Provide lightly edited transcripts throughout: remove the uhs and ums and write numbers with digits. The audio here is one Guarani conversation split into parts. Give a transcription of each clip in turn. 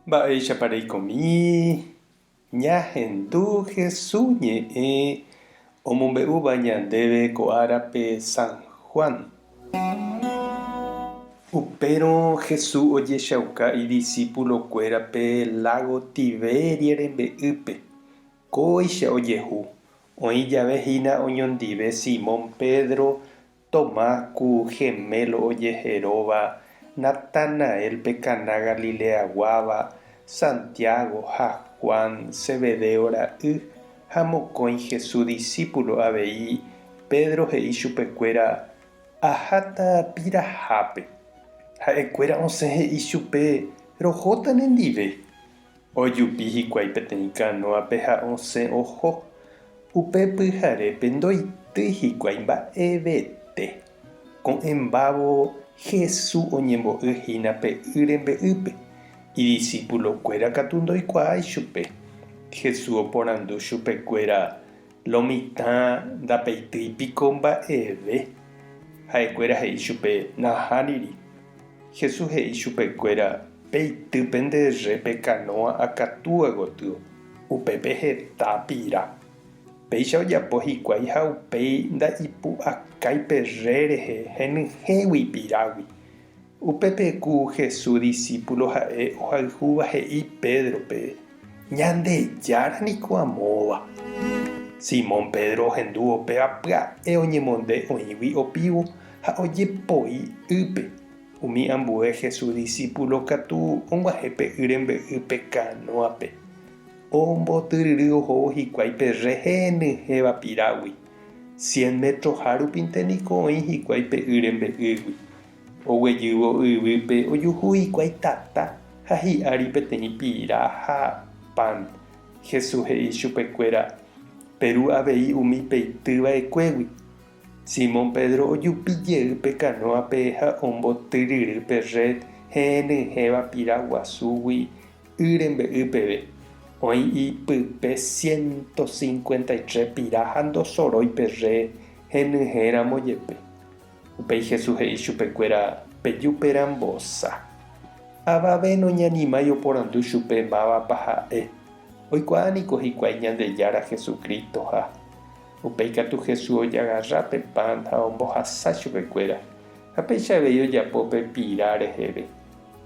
Mba'éichapa reikomi ñahendu Hesu ñe'ẽ omombe'úva ñandéve ko árape San Juan? Upérõ Hesu ojechauka idisípulokuérape lágo Tiberia rembe'ýpe. Kóicha ojehu, oĩ jave hína oñondive Simón Pedro, Tomás ku gemelo ojeheróva, Natanael pe Caná Galileaguáva, Santiago ha Juan, Zebedeo ra'y, ha mokõi Jesús disípulo avei, Pedro he'i chupekuéra, Aháta pirahápe. Ha'ekuéra osẽ he'i chupe, Rohóta nendive. Ojupi hikuái peteĩ kanóape ha osẽ oho. Upe pyharépe ndoitýi hikuái mba'evete. Ko'ẽmbávo Jesús oñembo'y hína pe y rembe'ýpe, idisípulokuéra katu ndoikuaái chupe. Jesús oporandu chupekuéra, Lo mitã ndapeitýi piko mba'eve? Ha'ekuéra he'i chupe, Nahániri. Jesús he'i chupekuéra, Peity pende rre pe kanóa akatúa gotyo, upépe heta pira. Péicha ojapo hikuái ha upéi nda'ipu'akái pe rre rehe henyhẽgui pirágui. Upépe ku Jesús disípulo ha'e ohayhúva he'i Pédrope, Ñandejára niko amóva. Simón Pedro ohendúvo péva pya'e oñemonde oĩgui opívo ha ojepoi ýpe. Umi ambue Jesús disípulo katu og̃uahẽ pe y rembe'ýpe kanóape. Ombotyryry ohóvo hikuái pe rre henyhẽva pirágui. Cien metroha rupinte niko oĩ hikuái pe y rembe'ýgui. Oguejývo yvýpe ojuhu hikuái tata ha hi'ári peteĩ pira ha pan. Jesús he'i chupekuéra, Peru avei umi peity va'ekuégui. Simón Pedro ojupi jey pe kanóape ha ombotyryry pe rred henyhẽva pira guasúgui y rembe'y peve. Oĩ ipype 153 pira ha ndosorói pe rred henyhẽramo jepe. Upéi Jesús he'i chupekuéra, Peju perambosa. Avave noñanimái oporandu chupe mávapa ha'e. Oikuaa niko hikuái Ñandejára Jesucristo-ha. Upéi katu Jesús ojagarra pe pan ha ombohasa chupekuéra, ha péicha avei ojapo pe pira reheve.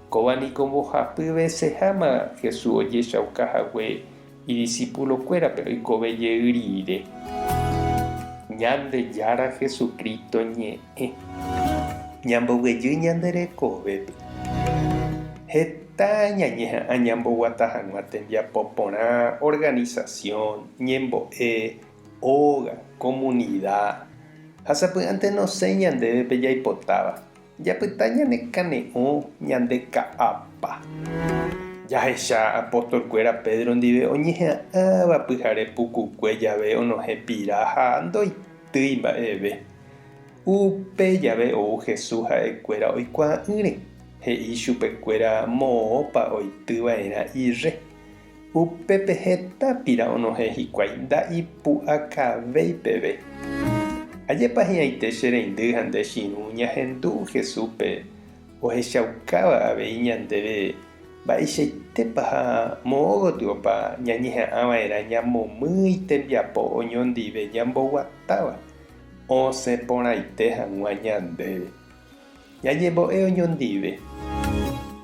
Kóva niko mbohapy veseháma Jesús ojechauka hague idisipulokuérape oikove jey rire. Ñandejára Jesucristo ñe'ẽ. Ñamboguejy ñande rekovépe. Heta ñañeha'ã ñamboguata hag̃ua tembiapo porã, organisasión, ñembo'e, óga, komunida, ha sapy'ánte nosẽi ñandéve pe jaipotáva. Japyta ñane kane'õ ñande ka'apa. Jahecha apóstol-kuéra Pedro ndive oñeha'ãva pyhare pukukue jave onohẽ pira ha ndoitýi mba'eve. Upe jave ou Jesús ha'ekuéra oikuaa'ỹre, he'i chupekuéra moõpa oity va'erã irre. Upépe heta pira onohẽ hikuái nda'ipu'akavéi peve. Ajépa hi'ãite che reindy ha nde chirũ ñahendu Jesúspe ohechaukáva avei ñandéve mba'eichaitépa ha moõ gotyopa ñañeha'ã va'erã ñamomýi tembiapo oñondive ñamboguatáva osẽ porãite hag̃ua ñandéve. Ñañembo'e oñondive.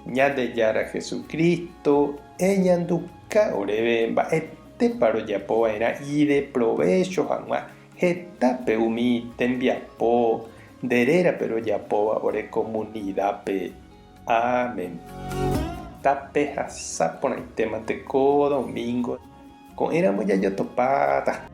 Ñandejára Jesucristo, eñanduka oréve mba'etépa rojapo va'erã ideprovécho hag̃ua hetápe umi tembiapo nde rérape rojapóva ore komunidápe. Amén. Tapehasa porãitémante ko domingo. Ko'ẽramo jajotopáta.